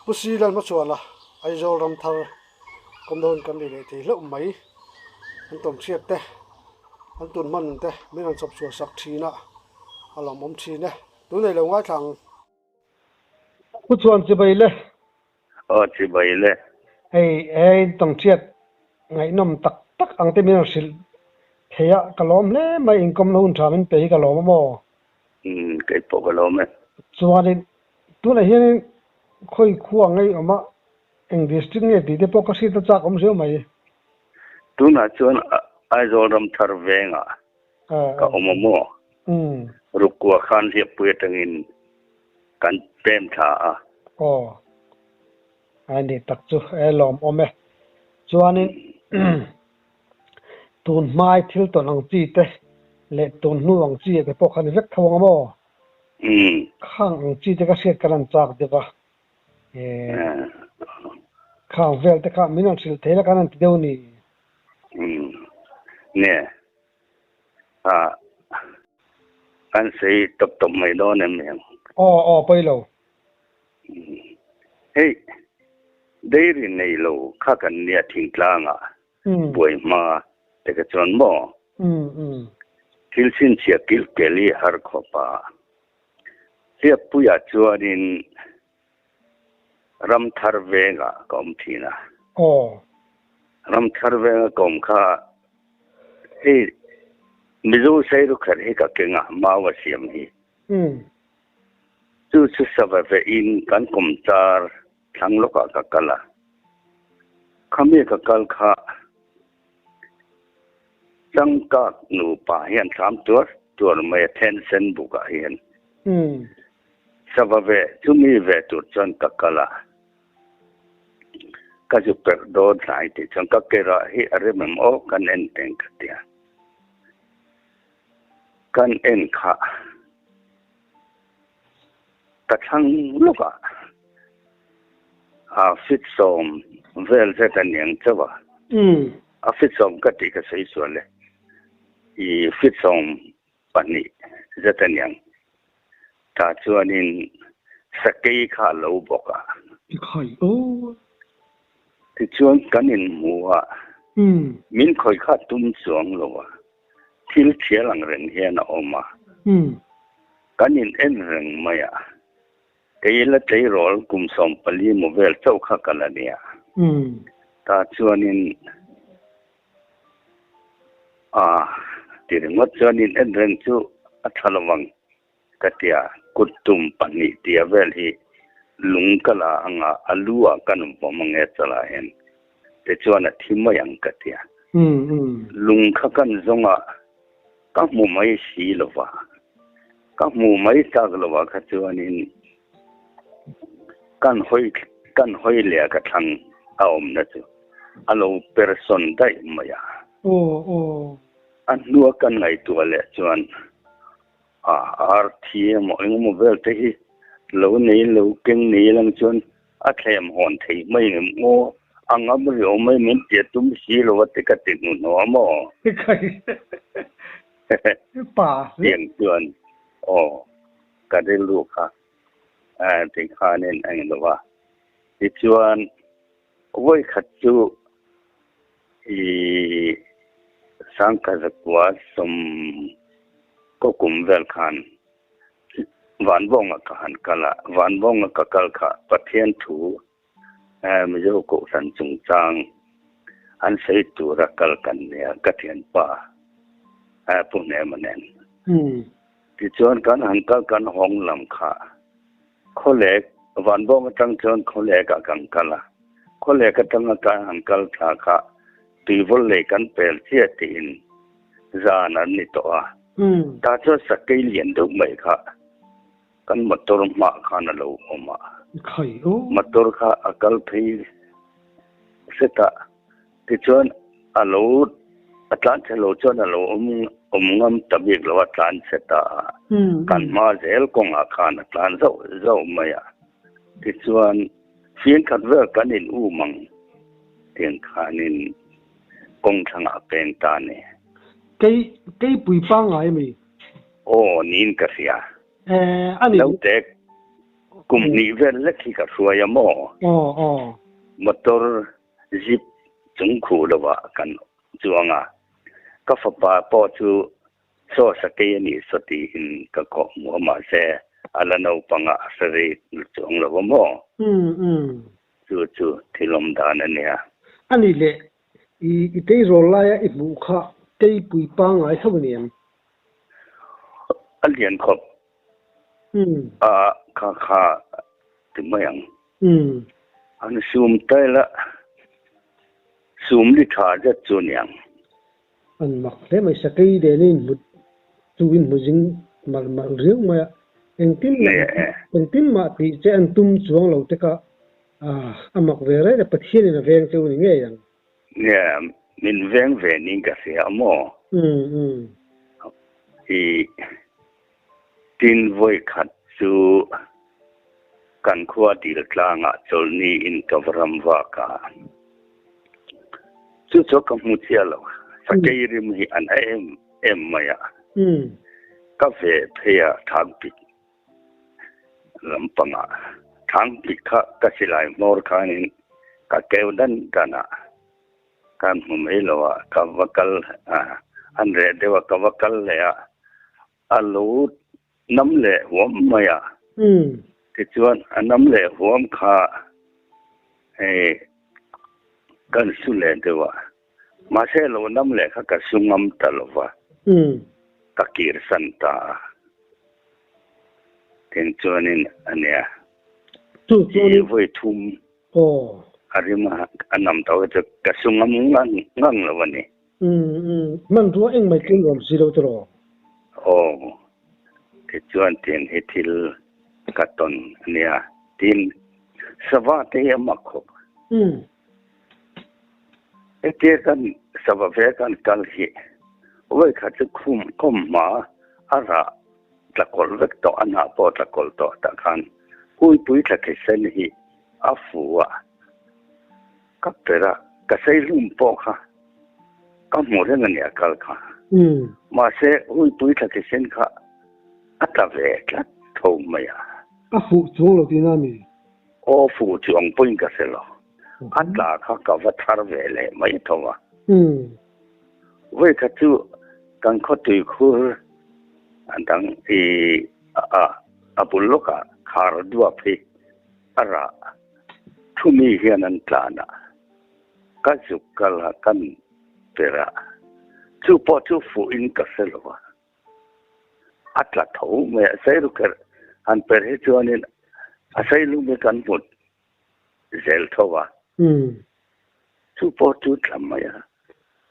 Pu Si Lalhmachhuana, Aizawl Ramthar kawmna hun kan nei leh thei hlauh mai. An tawmchhiat te, an tun hman te min rawn chawp chhuah sak thin a, a lawmawm thin e. Tunei lo ngaithla ang. Pu Chuan chibai le. Aw chibai le. Hei he tawngchhiat ngaihnawm tak tak ang te min rawn hrilh thei a, ka lawm hle mai, inkawmna hun tha min pe hi ka lawm a maw? Umm kei pawh ka lawm e. Chuanin tunah hianin khawi khua ngei awm a, eng district nge tih te pawh ka hriat a chak awm hreu mai. Tunah chuan Aizawl Ramthar vengah ka awm a maw? Rukua khan hliappui atangin kan pem thla a. Aw, a ni tak chu e lawm awm e. Chuanin tun hmai thil tawn ang chi te leh tun hnu ang chi te pawh kha ni vek tho ang a maw? Khang ang chi te ka hriat ka lan chak deuh a. Khang vel te kha min rawn hrilh thei la kan han ti deuh ni. Nge. Ah, kan sawi tawp tawp mai dawn em em? Aw, aw, pawi lo. Hei, dairy nei lo kha kan nia thingtlangah buai hma te kha chuan maw? Thil chhinchhiah kilh kel hi har khawp a. Hliappuiah chuanin Ramthar vengah ka awm thin a. Aw. Ramthar venga ka awm kha hei Mizo Sairukher hi ka keng a, mau a siam hi. Chu chu sava ve in kan kawmchar thlang lawkah ka kal a. Khami ka kal kha Changkak nupa hian thlam tuar tuar mai a then sen bukah hian. Sava ve chumi ve tur chuan ka kal a, ka zu perh dawn hlai tih chuan ka ke rah hi a rem em aw kan en teng ka tia. Kan en kha ka thlang lawk a, a fit sawm vel zet a niang chauh a, a fit sawm ka tih ka sawi sual e, i fit sawm 2 zet a niang. Tah chuanin sakei kha a lo bawk a. Tikhai aw. Tichuan kan inhmu a, min khawi kha tum chuang lo a, thil thial ang reng hian a awm a. Kan in en reng mai a, kei la tleirawl kum 14 maw vel chauh kha ka la nia. Tah chuanin A ti ringawt chuan in en reng chu a tha lo vang ka ti a, kut tum 2 tia vel hi lung ka la ang a, a lu ah kan vawm ang e chalah hian tichuan a thi mai ang ka ti a. Lung kha kan zawng a, ka hmu mai si lo va, ka hmu mai tak lo ah kha chuanin Kan hawi kan hawi leh a ka thlang a awmna chu a lo persawn daih mai a. Aw aw. A hnua kan ngaihtuah leh chuan a ar thi emaw engemaw vel te hi lo nei lo keng nei lang chuan a thlem hawn thei mai ngem aw a ngam riau mai min tia tum si lo a ti ka ti hnuhnawh a maw? Pa. Tiang chuan aw ka rilru kha ti khanin a in lo a. Tichuan, vawi khat chu i Sangkazakua sawm kaw kum vel khan Vanvawnga ka han kal a, Vanvawnga ka kal kha Pathian thu Mizo Kohhran chungchang an sawi tura kal kan nia ka thianpa Pu Hnema nen. Tichuan kan han kal kan hawng lam kha Khawlek Vanbawng atang chuan Khawlekah kan kal a, Khawlek atanga kan han kal thla kha tuivawl lei kan pel chiah tiin zan an ni tawh a, tah chuan sakei lian deuh mai kha Kan motor hmah khan a lo awm a. Motor kha a kal phei hret a, tichuan a lo a tlan chhe lo chuan a lo awm awm ngam ta bik lo a tlan chhe ta a. Kan hma zel kawngah khan a tlan zauh zauh mai a. Tichuan fing khat vel kan in um ang tiang khanin kawng thlangah a peng ta a ni. Kei keipui pangngai a mi? Aw niin ka hria. Eh, a ni. Naute Kum hnih vel lek hi ka hruai a maw? Aw aw. Motor jeep chung khuh lovah kan chuang a, ka fapa pawh chu Saw sakei a nih saw tiin ka kawh hmu a mahse a la naupang a a hre rei chuang lo a maw? Umm umm. Chu chu thil awm dan a nia. A nih leh i i teirawl laia i hmuh kha keipui pangngai tho a ni em? A lian khawp a kha kha ti mai ang. An sum tail a, sum li tha zet chu a niang. An mak hle mai, sakei den in hmu chu in hmu zing malh malh riau mai a, engtin mah engtin mah tih che an tum chuang lo te kha a mak ve reng a, Pathian in a veng cheu ni ngei ang. Nia, min veng ve ning ka hria a maw? Umm. I tin vawi khat chu kan khua dil tlangah chawlhni in ka va ram vak a, chu chu ka hmu chiah lo, sakei rim hi a na em em mai a, ka ve phei a thangpik lampangah thangpik kha ka silai hmawr khanin ka keu dan dan a. Kan hmu mai lo a, ka va kal a, an reh deuh a, ka va kal leh a, a lo nam leh huam mai a. Tichuan a nam leh huam kha hei kan su leh deuh a, mahse a lo nam leh kha ka su ngam ta lo va, ka kir san ta a. Teng chuanin a nia, i vawi thum Aw. A rim a, a nam tawh hi chu ka su ngam ngang ngang lo a ni. Umm umm, hmanrua engmah tlin awm si lo tiraw? Aw, tichuan tiang hi thil ka tawn a nia. Tin, sava te hi a mak khawp. Umm. Hetia kan sava ve kan kal hi vawikhat chu khum khawm hma a rah tla kawlh vek tawh, a hnah pawh tla kawlh tawh tah khan huipui thla thisen hi a fu a, ka per a, ka sei hlum pawh kha ka hmu reng a ni a kal kha. Mahse huipui thla thisen kha a tla ve tlat tho mai a. A fuh chuang lo tihna a ni? Aw fuh chuang pawhin ka hre lo. A tla kha ka va thar ve leh mai tho a. Vawikhat chu kan khawtui khur an dang i a bul lawkah khar duap hi a rah thu mi hian an tlan a, ka zuk kal a kan per a, chu pawh chu fuh in ka hre lo a, a tla tho mai a, sairukherh han per hi chuanin a sailung hi kan hmu zel tho a. Chu pawh chu tla mai a,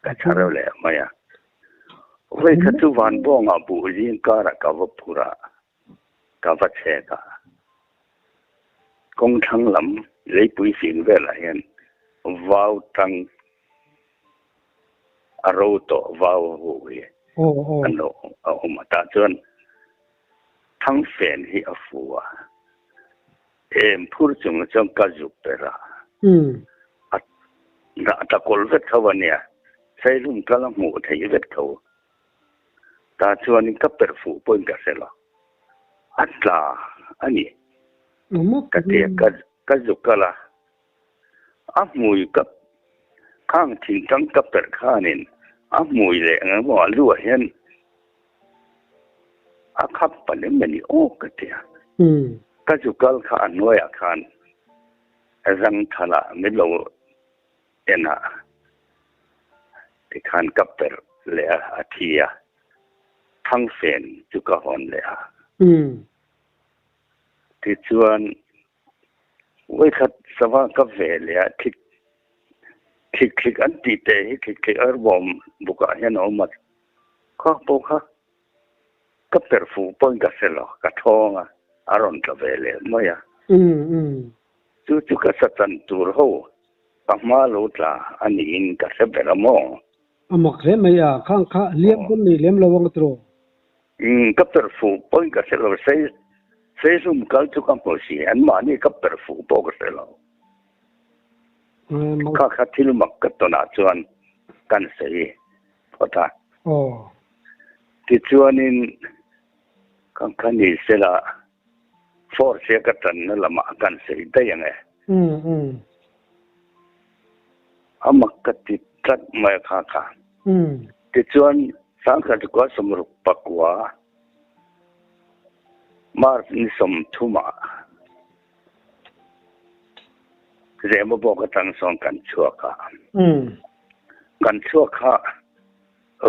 ka chhar leh mai a. Vawi khat chu Vanbawngah buh zing karah ka va phur a, ka va chhek a. Kawng thlang lam leipui fing velah hian vau tang a ro tawh vau hu hi an lo awm a. Tah chuan thangfen hi a fu a. Em phur chung chuan ka zuk ber a, a dah ta kawlh vek tho a nia, Saihlum kal a hmuh theih vek tho. Tah chuanin ka perh fuh pawhin ka hre lo, a tla a ni. Ka ti a, ka zuk kal a, a hmui ka khang thingtang ka perh khanin a hmui leh engemaw a luah hian A khap pah lem a ni aw ka ti a. Ka zu kal kha a hnuaiah khan zangthalah min lo en a, tikhan ka perh leh a, a thi a, thangfen chu ka hawn leh a. Tichuan Vawikhat sava ka ve leh a, thlik thlik thlik an tih teh hi thlik thlik arbawm bukah hian a awm a, kha pawh kha ka perh fuh pawhin ka hre lo, ka thawng a, a rawn tla ve leh mai a. Chu chu ka sa chan tur ho ka hma lo tla a niin ka hre ber a maw? A mak hle mai a, khang kha hliam pawn nei lem lo ang tiraw? Umm, ka perh fuh pawhin ka hre lo, sei sei hlum kal chu ka hmu si, anmahni ka perh fuh pawh ka hre lo. Kha kha thil mak ka tawnah chuan kan sawi phawt a. Tichuanin khang kha ni sela. Force hi ka tanna lamah kan sawi daih ang e. A mak ka ti tlat mai a kha kha. Tichuan, Sangkhat kua 69 March ni 30 ah Zemabawk atang sawn kan chhuak a. Kan chhuak kha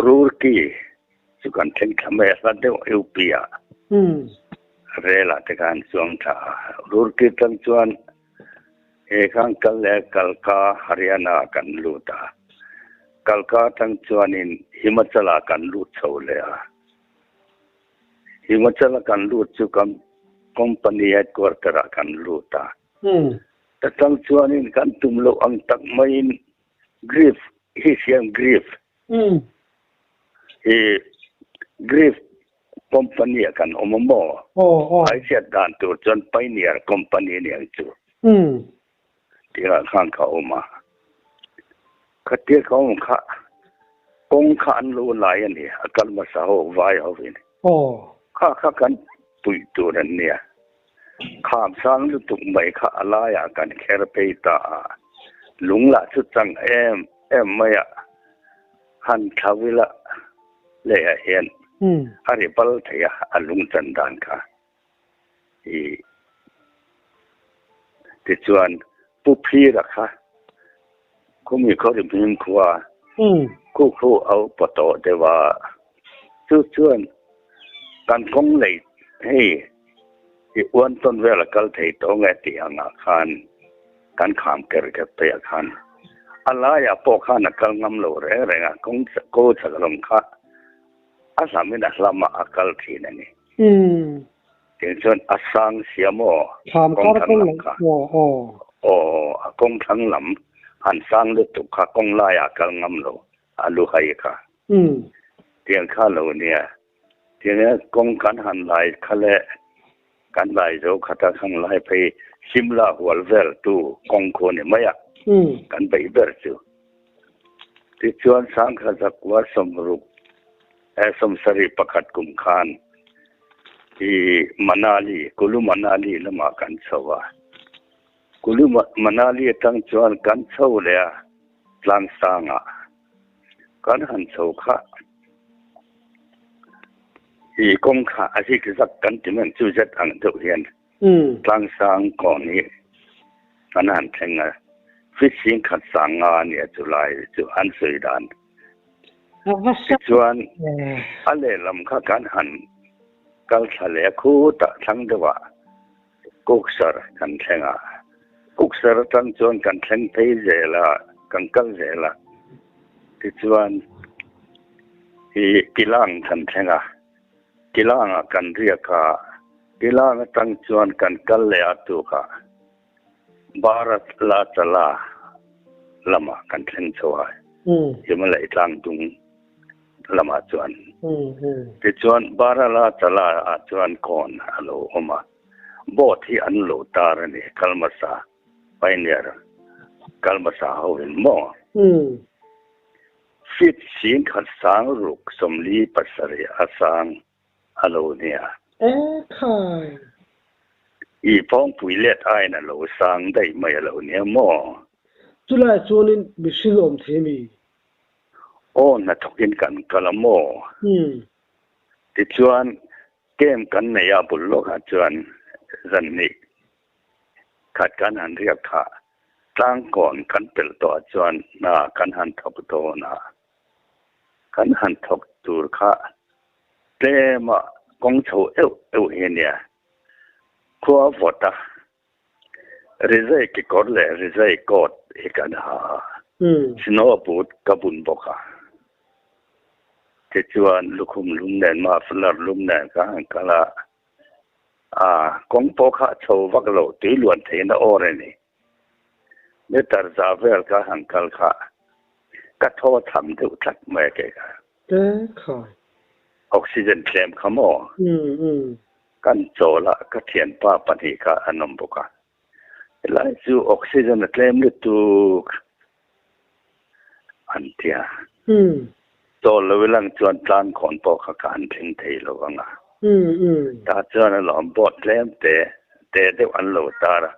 Roorkee chu kan thleng thla mai a, hla deuh UP ah rel ah te khan chuang thla a. Roorkee tang chuan he khan kal leh Kalka Haryana ah kan lut a. Kalka tang chuanin Himachal ah kan lut chho leh a. Himachal a kan lut chu kan company headquarter ah kan lut a. Ta tang chuanin kan tum loh ang tak maiin Grief hi siam Grief hi Grief company ah kan awm a maw? Ai hriat dan tur chuan Pioneer company aniang chu tihah khan ka awm a. Khatia ka awm kha kawng kha an lo lai a ni, a kal hmasa ho vai hovin. Kha kha kan puih tur an nia. Kham sang lutuk mai kha a laiah kan kher phei ta a, lung lah chu chang em em mai a, han thlau ila leiah hian a ri bal thei a, a lung chan dan kha i tichuan Pu Phira kha khumi khaw ri hming khua khu khu a upa tawh deuh a, chu chuan kan kawng lei hei i uan tawn vel a kal thei tawh nge tih angah khan kan kham ker kher pheiah khan a laiah pawh khan a kal ngam lo reng reng a, kawng ko chhak lam kha a hlamin a hlamah a kal thin a ni. Tiang chuan a sang sia maw? Thlam Kawng kar thlang kawng lam lam kha. aw aw. Aw, a kawng thlang lam han sang lutuk kha kawng laiah a kal ngam lo, a lu hai kha. Tiang kha lo nia. Tiang hian kawng kan han lai kha leh kan lai zo khata khang lai phei Shimla hual vel tu kawng khu a ni mai a, kan beih ber chu. Tichuan Sangkha zakua 60 71 kum khan i Manali, Kulu Manali lamah kan chho a. Kulu Manali atang chuan kan chho leh a, tlangsangah kan han chho kha i kawng kha a zik zak kan ti mai chu zet ang deuh hian tlangsang kawn hi kan han thleng a, feet 10,500 a nia chu lai chu an sawi dan. Tichuan, a lehlam kha kan han kal thla leh a, khutah thlang deuhah Kuksar kan thleng a. Kuksar atang chuan kan thleng phei zel a, kan kal zel a. Tichuan, i Kilang kan thleng a, Kilangah kan riak a, Kilang atang chuan kan kal leh a tukah Bharat la chala lamah kan thleng chho a, Himalay tlang dung lamah chuan. Tichuan Bharat la chala ah chuan kawn a lo awm a, boat hi an lo tar a ni, Kalmasa Pioneer Kalmasa ho in maw? Feet 1637 a sang a lo nia. E khai! I pawngpui let aiin a lo sang daih mai a lo nia maw? Chulaiah chuanin mihring awm thei mi? Aw, hnathawkin kan kal a maw? Tichuan, camp kan nei a bul lawkah chuan zan hnih khat kan han riak kha tlangkawn kan pelh tawh ah chuan hna kan han thawk dawn a. Kan han thawk tur kha tlema kawng chho euh euh hi a nia. Khua vawt a, rizai kekawr leh rizai coat hi kan ha a, snow boot ka bun bawk a. Tichuan lukhum lum nen muffler lum nen ka han kal a, a kawng pawh kha a chho vak lo, tui luan theihna awr a ni. Meter za vel ka han kal kha ka thaw tham deuh tlat mai a kei kha. Te khai. Oxygen tlem kha maw? Kan chawl a, ka thianpa pahnih kha an awm bawk a. Helai chu oxygen a tlem lutuk an ti a. Chawl lo ilang chuan tlang khawn pawh kha ka han thleng thei lo ang a. Tah chuan alawm boat tlem te. te deuh an lo tar a,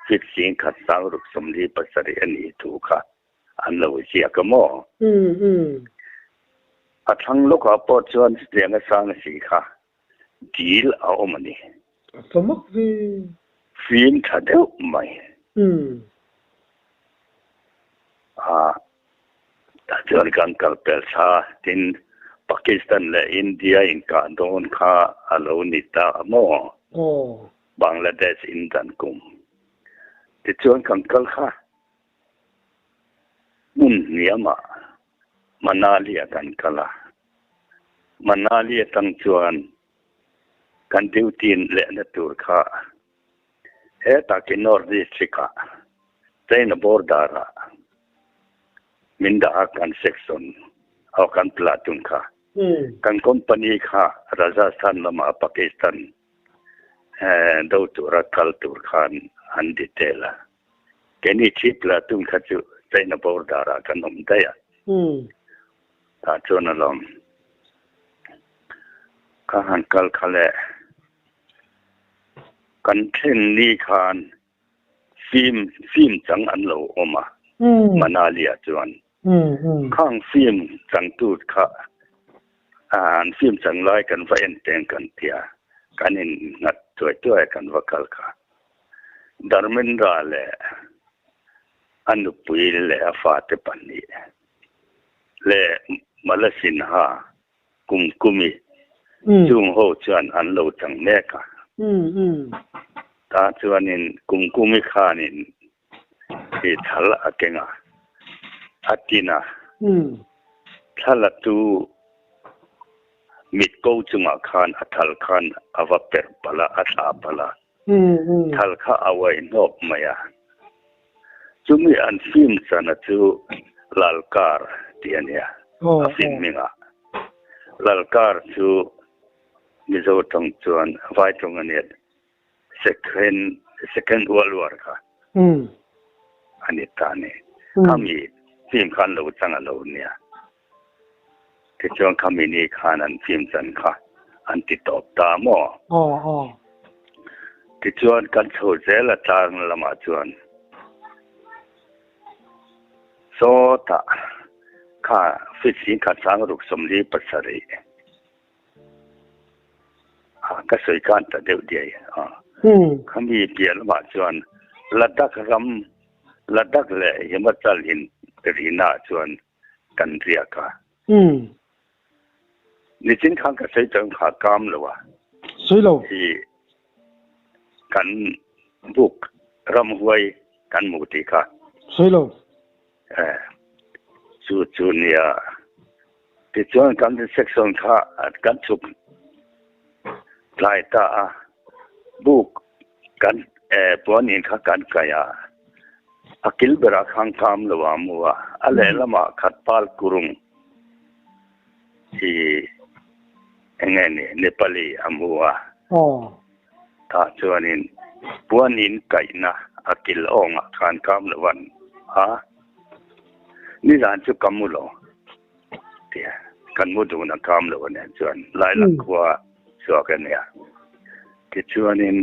feet 10,000 637 a nih thu kha an lo ziak a maw? A thlang lawkah pawh chuan chutiang a sang si kha dil a awm a ni. A tla mak ve. Fim tha deuh mai. A tah chuan kan kal pel thla tin Pakistan leh India inkah dawn kha a lo ni ta a maw? Bangladesh in dan kum. Tichuan kan kal kha hmun hniamah Manali-ah kan kal a. Manali atang chuan kan duty lehna tur kha hetah Kinnaur district-ah China border-ah min dah a kan section aw kan platoon kha. Kan company kha Rajasthan lamah Pakistan do tura kal tur khan an detail a. Keini thi platoon kha chu China border ah kan awm daih a. Tah chuan alawm ka han kal kha le kan thlen ni khan film film chang an lo awm a Manali ah chuan khang film changtu kha an film chang lai kan va en teng kan tia kan in nghat tuai tuai kan va kal kha. Dharmendra leh a nupui leh a fate pahnih leh Mala Sinha Kumkumi chung ho chuan an lo chang mek a. Tah chuanin Kumkumi khanin hi thal a keng a, a tin a. Thla tu mit ko chungah khan a thal khan a va perh palh a, a thlah palh a. Thal kha a uai hnawp mai a. Chumi an film chana chu Lalkar tih a nia, a film hmingah. Lalkar chu Mizo tawng chuan vai tawng a nia, Second Second World War kha a ni ta a ni. Khami film kha an lo chang a lo nia. Tichuan khami ni khan an film chan kha an ti tawp ta maw? Tichuan kan chho zel a tlang lamah chuan sawtah kha feet 10,637 a ka sawi khan ta deuh diai a. Khami piah lamah chuan Ladakh ram Ladakh leh Himachal in rina chuan kan riak a. Nichin khan ka sawi chuan kha kam lo a. Sawi lo. Hi kan buk ramhuai kan hmuh tih kha. Sawi lo. Eh, chu chu nia. Tichuan kan section kha kan chhuk tlai ta a. Buk kan eh puan in kha kan kai a. A kil berah khan kam lo a mu a, a lehlamah Khatpal Kurung hi eng nge ni Nepali a mu a. Tah chuanin puan in kaihna a kil awngah khan kam lo an a, nizan chu ka mu lo tia kan mu dun a kam lo nen chuan Lailak khua chhuak a nia. Tichuanin.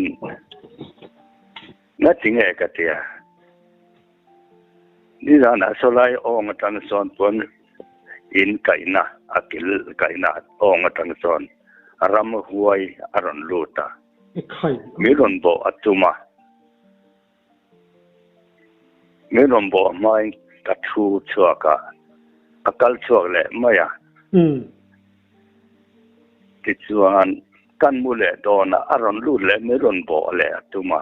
Ngati nge ka tia? Nizanah sawlai awng atang sawn pawn in kaihna a kil kaihna awng atang sawn ram huai a rawn lut a, mi rawn bawh a tum a, mi rawn bawh hmain ka thu chhuak a, a kal chhuak leh mai a. Tichuan, kan mu leh dawn a, a rawn lut leh mai rawn bawh leh a tum a,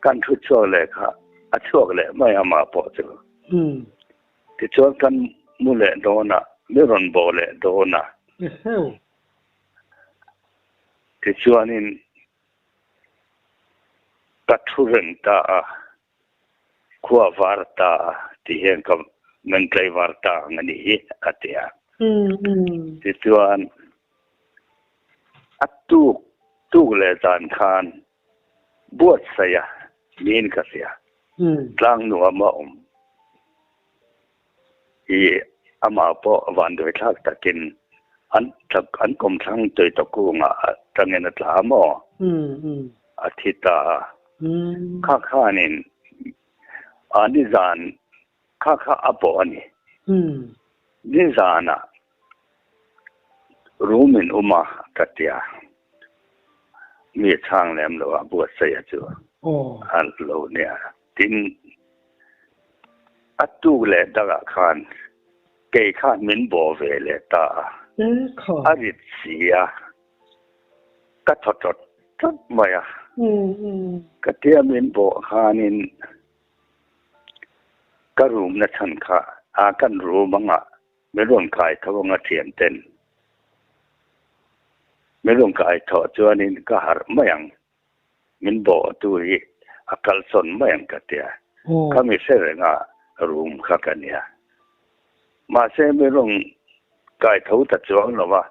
kan thu chhuak leh kha a chhuak leh mai amah pawh chu. Tichuan kan mu leh dawn a, mi rawn bawh leh dawn a. Tichuanin ka thu reng ta a. Khua var ta tih hian ka men tlei var ta ang a nih hi a ti a. Tichuan a tuk tuk leh zan khan buatsaih a niin ka hria. Tlang nuam a awm hi amah pawh vanduai thlak takin an an kawmthlang Tuitawkungah atangin a tla maw? a thi ta a. Kha khanin a nizan kha kha a bawh a ni. Nizanah room in awm a ka tia. Mi chhang lem lo a buatsaih a chu a lo nia. Tin, a tuk leh dangah khan kei khan min bawh ve leh ta a. A rit si a. Ka thaw tawt tawt mai a. Ka tia min bawh khanin ka room na chhan kha a kan room anga min rawn kai tho anga thian ten min rawn kai thawh chuanin ka harh mai ang min bawh tu hi a kalsawn mai ang ka tia kha mi hre renga room kha ka nia. Mahse min rawn kai tho ta chuang lo va,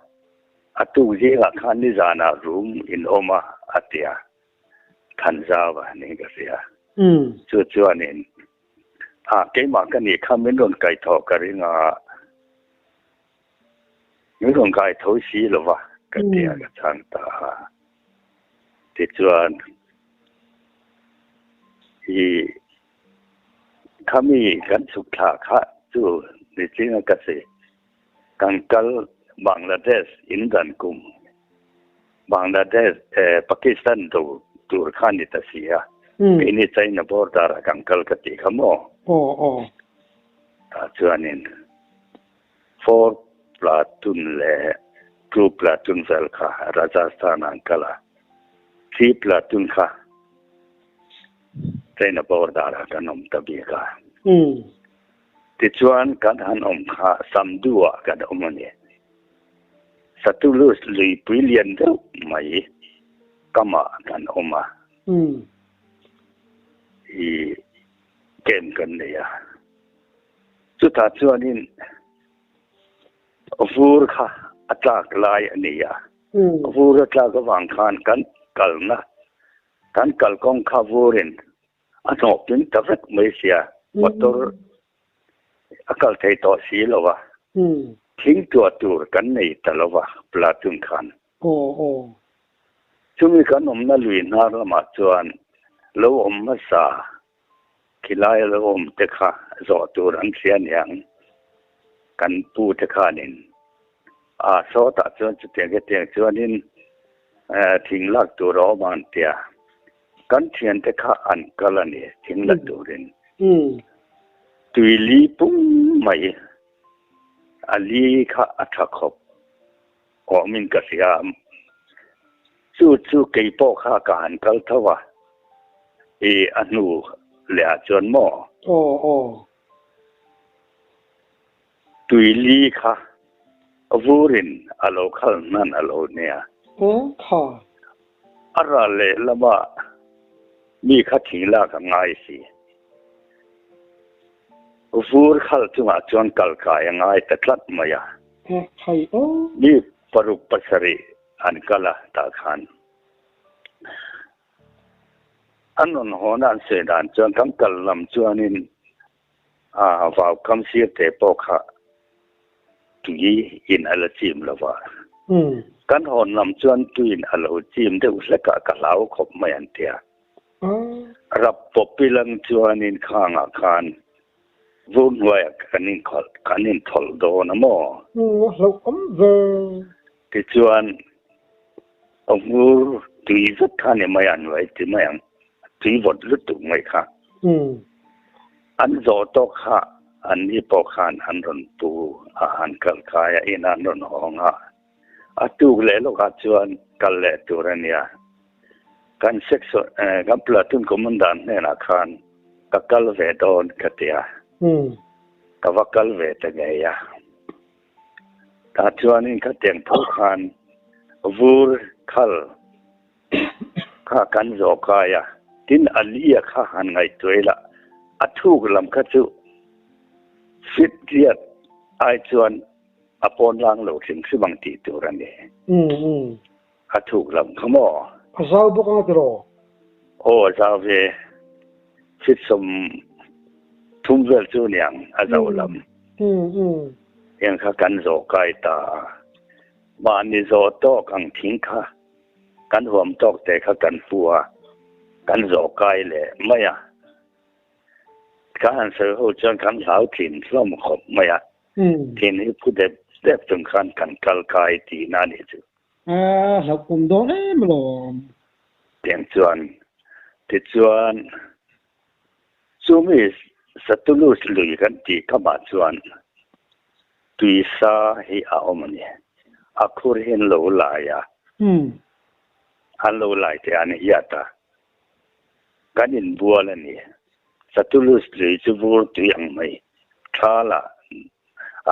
a tuk zingah khan nizanah room in awm a, a ti a, Thanzau a niin ka hria. Chu chuanin, A, keimah ka nih kha min rawn kai tho ka ring a, min rawn kai tho si lo va, ka ti a, ka chhang ta a. Tichuan, i. Khami kan chhuk thla kha chu nichinga ka si. Kan kal Bangladesh in dan kum Bangladesh eh Pakistan do tur kha ni ta si a. Keini China border ah kan kal ka tih kha maw? Aw aw. Tah chuanin four platoon leh two platoon vel kha Rajasthan ah an kal a. Three platoon kha China border ah kan awm ta bik a. Tichuan kan han awm kha Samdu ah kan awm a ni. Satulus luipui lian deuh mai kamah kan awm a. I camp kan nei a. Chutah chuanin vur kha a tlak lai a ni a. Vur a tlak avang khan kan kalna Kan kalkawng kha vurin a hnawhpin ta vek mai sia, motor a kal thei tawh si lo va, thing tuah tur kan nei ta lo va platoon khan. Chumi kan awmna lui hnar lamah chuan lo awm hmasa khilai lo awm te kha zawh tur an hria niang kan pu te khanin a sawtah chuan chutiang hetiang chuanin thing lak tur a awm ang tia kan thiante kha an kal a ni thing la turin tui li pum mai a li kha a tha khawp awmin ka hria chu chu kei pawh kha ka han kal tho a i a hnu leh ah chuan maw Tui li kha vurin a lo khal hnan a lo nia. Kha. A ral leh lama mi kha thing lak a ngai si. Vur khal chungah chuan kal kai a ngai ta tlat mai a. Khai aw. Mi paruk pasarih an kal a tah khan. An rawn hawn a an sawi dan chuan kan kal lam chuanin A vau kam sir te pawh kha tui in a la chim lo va. Kan hawn lam chuan tuiin a lo chim deuh hlek a, ka hlau khawp mai an ti a. Rap pawp ilang chuanin khangah khan vur hnuaiah kan inkhawlh, kan inthawlh dawn a maw? A hlauh awm ve. Tichuan, vur tui vek kha ni mai an lo ti mai ang. Tui vawt lutuk mai kha. An zawh tawk kha an ni pawh khan an rawn pu a, an kal kai a, in an rawn hawng a. A tuk leh lawkah chuan kal leh tur a nia. Kan section, kan platoon commandant hnenah khan ka kal ve dawn ka ti a. Ka va kal ve ta ngei a. Tah chuanin khatiang tho khan vur khal kha kan zawh kai a, tin Ali-a kha han ngaihtuah ila, a thuk lam kha chu fit riat ai chuan a pawn lang lo hrim hrim ang tih tur a ni. A thuk lam kha maw? A zau bawk anga tiraw? Aw a zau ve. Fit 30 vel chu niang a zau lam. Heng kha kan zawh kai ta a. Mahni zawh tawk ang thing kha kan huam tawk te kha kan pu a. Kan zawh kai leh mai a. Kan han sawi ho chuan kan hlau thin hlawm khawp mai a. Thin hi phu dep dep chung khan kan kal kai tihna a nih chu. A hlauhawm dawn em alawm. Tiang chuan tichuan chumi Satulus lui kan tih khamah chuan tuisa hi a awm a ni. A khur hi an lo lai a. An lo lai te an hiat a. Kan inbual a ni. Satulus lui chu vur tui ang mai. Thla lah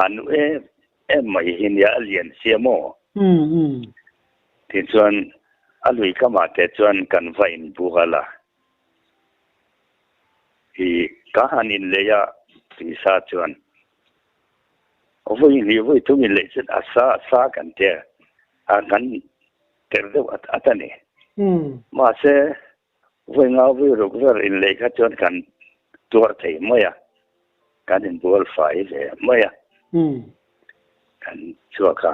a nu em em mai hi nia a lian sia maw? Tichuan a lui kamah te chuan kan va inbual a. I ka han inlei a tisa chuan vawi hnih vawi thum inleih chuan a sa sa kan tia a kan ter deuh at at a ni. Mahse vawi nga vawi ruk vel inleih kha chuan kan tuar thei mai a, kan inbual fai ve mai a, kan chhuak a.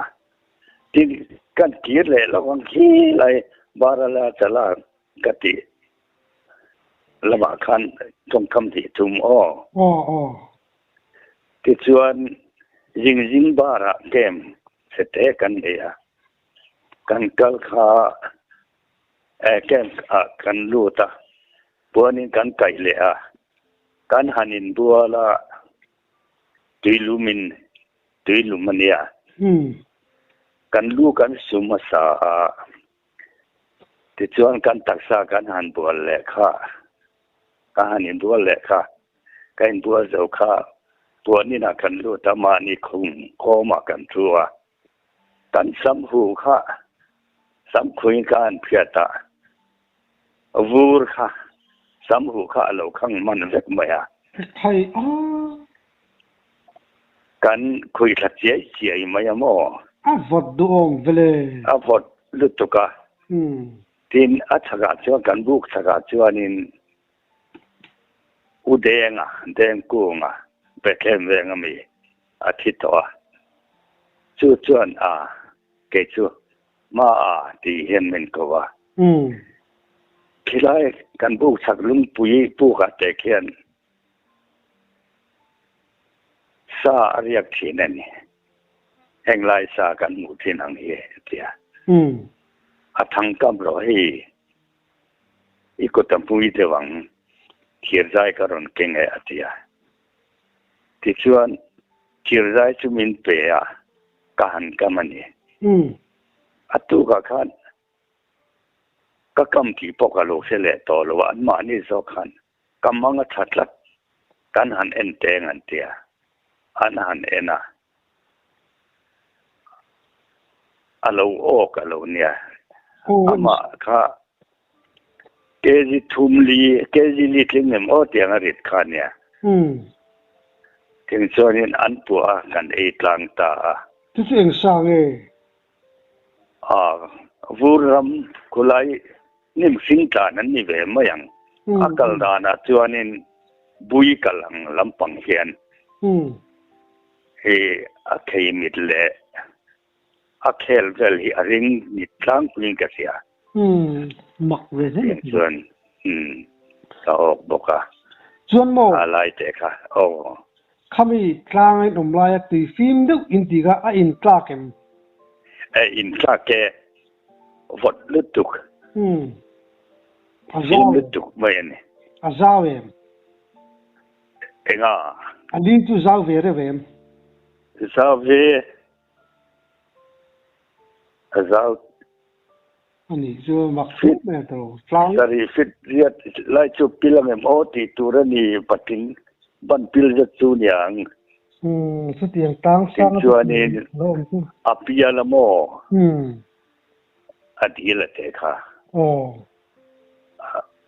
Tin, kan kir leh lo ang khi lai Barala chala Ka ti lamah khan tawngkam tih thum aw. Aw aw. Tichuan Zingzing bar ah game chhete kan nei a, kan kal kha camp ah kan lut a, puanin kan kaih leh a, kan han inbual a, tuilumin tuilum a nia, kan lu kan su hmasa a. Tichuan kan taksa kan han bual leh kha, ka han inbual leh kha, ka inbual zo kha puan inah kan lut a, mahni khum kawmah kan thu a, kan sam hu kha sam khuin ka han phiat a, vur kha sam hu kha a lo khang hman vek mai a. Thai a. Kan khui thla chiai chiai mai a maw? A vawt duhawm vele. A vawt lutuk a. Tin, a chhakah chuan kan buk chhakah chuanin U Denga, Dengkunga, Bethlehem venga mi a thi tawh a. Chu chuan a, kei chu Ma a tih hian min ko a. Khilai kan buk chhak lungpui pukah te khian Sa a riak thin a ni. Heng lai sa kan hmuh thin ang hi a ti a. A thang kam rawh hei i kut a hmui deuh ang, thirzai ka rawn keng e a ti a. Tichuan thirzai chu min pe a, ka han kam a ni. A tukah khan ka kam tih pawh ka lo hre leh tawh lo a, anmahni zawk khan Ka mang a tha tlat, kan han en teng an ti a, an han en a, a lo awk a lo nia, amah kha kg thum li, kg li tling em aw tiang a rit kha nia, ting chuanin an puah a, kan ei tlang ta a. Chu chu eng sa nge? A, vur ram khulai Hnim hring tlan an ni ve mai ang. A kal danah chuanin bui kal ang lampang hian hi a khei mit leh a khel vel hi a ring mit tlangpuiin ka hria. Mak ve hle mai. Chuan ka awk bawk a. Chuan maw? A lai te kha aw. Khami tlang a inawm laia tui fim deuh in tih kha a intlak em? E intlak e. Vawt lutuk. Umm. A zau. Fim lutuk mai a ni. A zau em? Enga? A li chu zau ve reuh em? Zau ve. A zau. A ni chu mak hle mai a tawh. Tlang. Sarih fit riat lai chu pil ang em aw tih tur a ni patling ban pil zet chu niang. Umm chutiang tlang sang a Tichuanin a pial a maw? A dil a te kha. Aw.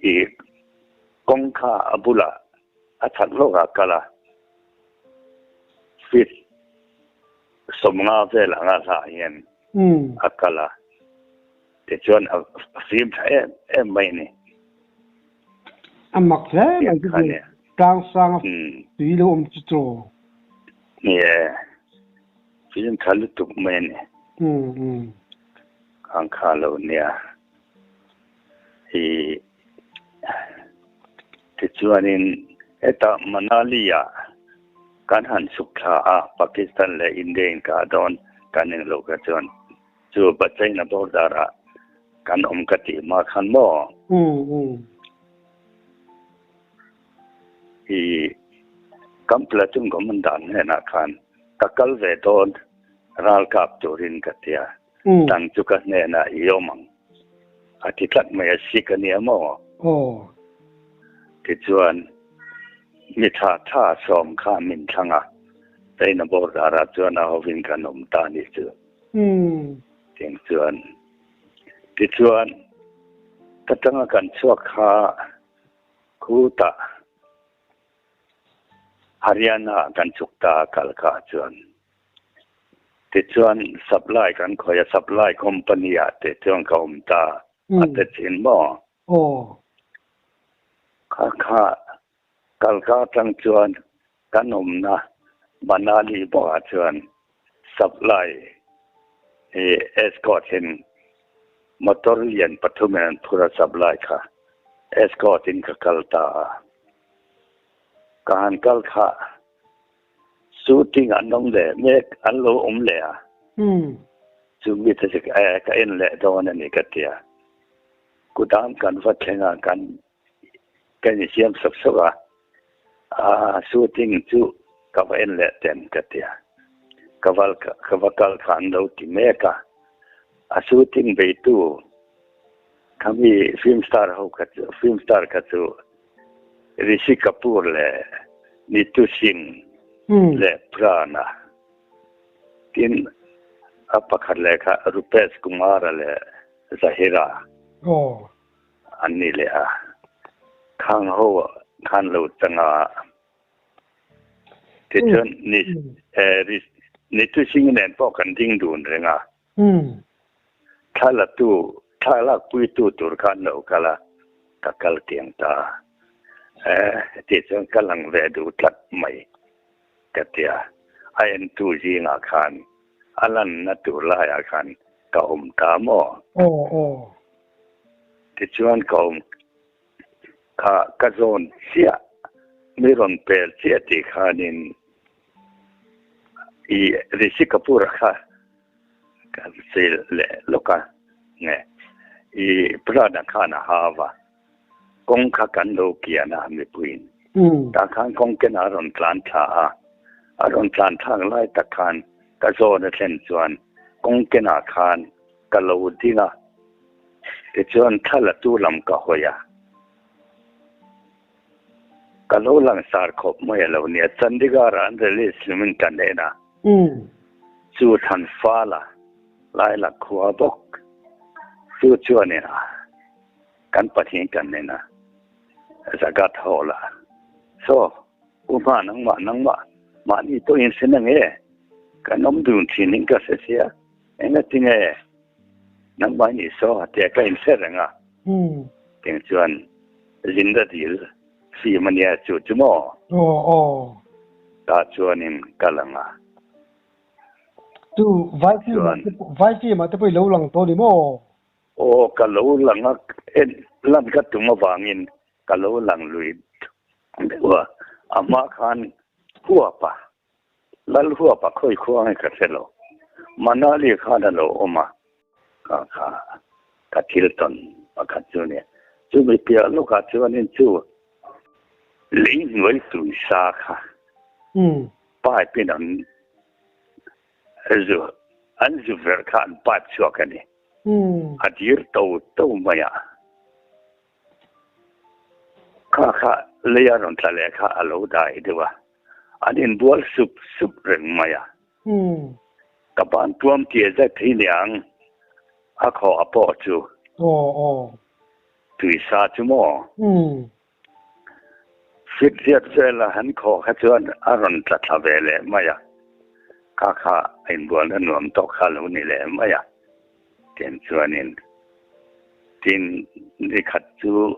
I kawng kha a bulah a chak lawk ah kal a, feet 50 vel anga hlah hian a kal a, tichuan a fim tha em em mai a ni. A mak hle mai chu chu tlang sang a tui lo awm chu chaw. Ni e, fim tha lutuk mai a ni. Khang kha lo nia. Hi. Tichuanin hetah Manali-ah kan han chhuk thla a, Pakistan leh India inkah dawn kan englo kha chuan chu China border-ah kan awm ka tih hma khan maw? I kan platoon commandant hnenah khan ka kal ve dawn ralkap turin ka ti a, tang chu ka hnenah i awm ang a ti tlat mai a, Sikh a nia maw? Tichuan mi tha tha sawm kha min thlang a, China border ah chuan a hovin kan awm ta a nih chu. Tiang chuan tichuan ka tanga kan chhuak kha Khutah Haryana kan chhuk ta a kal kha chuan tichuan supply kan khawih a, supply company ah te chuan ka awm ta a ti thin maw? Aw. Kha kha kalka atang chuan kan awmna Manali bawkah chuan supply hi escort in motor lian pathum in an phur a supply kha escort in ka kal ta a. Ka han kal kha shooting an awm leh mek an lo awm leh a. Chu mi te chu ka en leh dawn a ni ka ti a. Kudam kan va thleng a kan Kan insiam sawk sawk a, a shooting chu ka va en leh ten ka ti a, ka val ka va kal kha an lo ti mek a, a shooting beitu khami film star ho kha chu film star kha chu Rishi Kapoor leh Neetu Singh leh Prana tin a pakhat leh kha Rupesh Kumara leh Zahira. An ni leh a, khang ho khan lo chang a, tichuan ni ni tu sing nen pawh kan ding dun reng a, thla la tu thla lak pui tu tur khan lo kal a, ka kal tiang ta a, tichuan ka lang ve duh tlat mai ka ti a, a en tu zingah khan a lanna tur laiah khan ka awm ta maw? Aw aw. Tichuan ka awm kha ka zawn chiah, mi rawn pel chiah tih khanin i Rishi Kapoor-a kha ka sawi leh lawk a, nge i Prada khan a hau a, kawng kha kan lo kian a mipuiin. Tah khan kawng kenah a rawn tlan thla a, a rawn tlan thlak lai tak khan ka zawn a thlen chuan kawng kenah khan Ka lo ding a, tichuan thla la tu lam ka hawi a. Ka lo langsar khawp mai a lo nia, Chandigarh ah an release hlimin ka nen a, chu thlan fal a, Laila khua bawk chu chuanin a kan pahnih kan nen a, Jagat Hall ah. Saw, U hma nangmah nangmah mahni pawhin hre na nge? Kan awm dun thin in ka hre sia. Engatinge nangmah i nih saw tia ka inhre reng a, tiang chuan Zinda dil fim a nia chu chu maw? Aw aw. Tah chuanin ka lang a. Chu vai film ah te vai film ah te pawh i lo lang tawh a ni maw? Aw ka lo lang a, en lan ka tum avangin ka lo lang lui deuh a, a hma khan huap a. Lal huap a khawi khuang hi ka hre lo. Manali khan a lo awm a, ka kha ka thil tawn pakhat chu nia. Chu mi piah lawkah chuanin chu lei hnuai tui sa kha pipe in an zu an zu verh kha an pipe chhuak a ni. A dir to to mai a. Kha kha lei a rawn tla leh kha a lo dai deuh a. An inbual sup sup reng mai a. Ka ban tuam tia zet hi niang a khaw a pawh chu. Tui sa chu maw? Fit riat vel a han khaw kha chuan a rawn tla thla ve leh mai a. Kha kha a inbualna nuam tawk kha a lo ni leh mai a. Tiang chuanin tin nikhat chu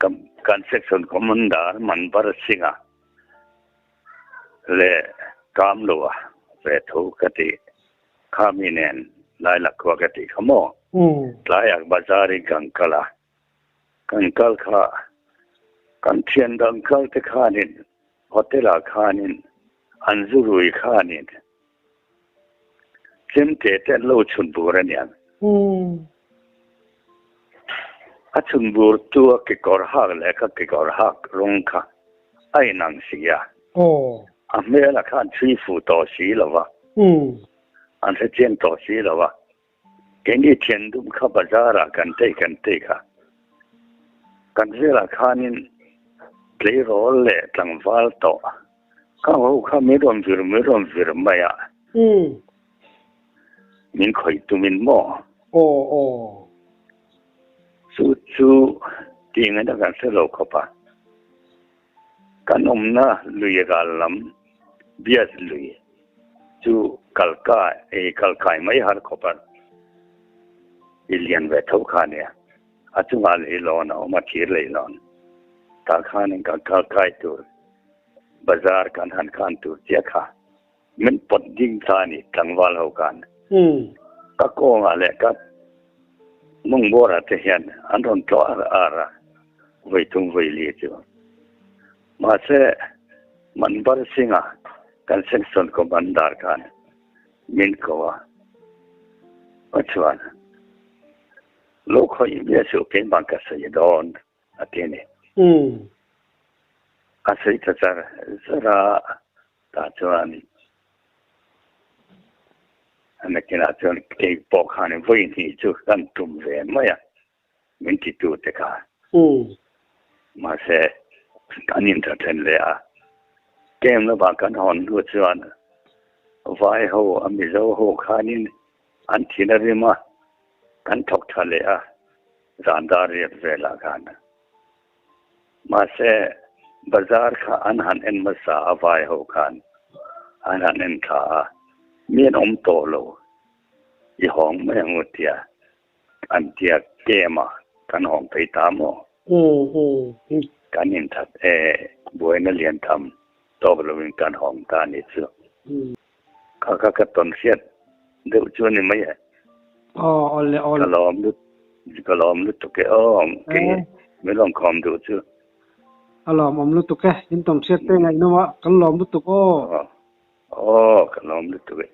kan section commander Manbar Singh-a leh kam lo a ve tho ka ti. Kha mi nen Laila khua ka tih kha maw? Tlaiah bazar in kan kal a, kan kal kha Kan thian dang kal te khanin hotel ah khanin an zu rui khanin chemte te an lo chhun bur a niang. A chhun bur tu a kekawr hak leh ka kekawr hak rawng kha a inang si a. A hmel ah khan chhui fuh tawh si lo va. An hrechiang tawh si lo va. Keini thian dum kha bazar ah kan tei kan tei kha. Kan velah khanin tleirawl leh tlangval tawh ka ho kha min rawn vir min rawn vir mai a. Min khawih tumin maw? Aw aw. Chu chu tih ngaihna kan hre lo khawp a. Kan awmna lui ral lam Bias lui chu kalka ei kalkai mai har khawp a i lian ve tho kha nia. A chungah leilawn a awm a, thir leilawn. Tah khanin kan kalkai tur bazar kan han khan tur chiah kha min pawt ding ta a ni tlangval ho khan. Ka kawngah leh ka mawngbuarah te hian an rawn tlawh ar ar a, vawi thum vawi li chu. Mahse, Manbar Singh-a kan section commander khan min ko a, a chuan lo khawih miah suh keimah ka sawi dawn a ti a ni. A sawi ta char char a, tah chuan nakinah chuan kei pawh khan vawi hnih chu kan tum ve mai a, min ti tu te kha. Mahse, kan intha then leh a, camp lamah kan hawn hnu chuan vai ho a Mizo ho khanin an thin a rim a, kan thawk tha leh a, zan dar riat velah khan. Mahse, bazar kha an han en hmasa a vai ho khan an han en thla a, mi an awm tawh lo, i hawng mai ang u tia an tia kem a, kan hawng phei ta maw? Kan inthat e, buaina lian tham tawk lovin kan hawng ta a ni chu. Kha kha ka tawn hriat deuh chu a ni mai e. Aw, awle awle. Ka lawm lut, ka lawm lutuk e aw, kei min rawn khawm duh chu. A lawmawm lutuk e, in tawn hriat te ngaihnawm a, kan lawm lutuk aw. Aw, ka lawm lutuk e.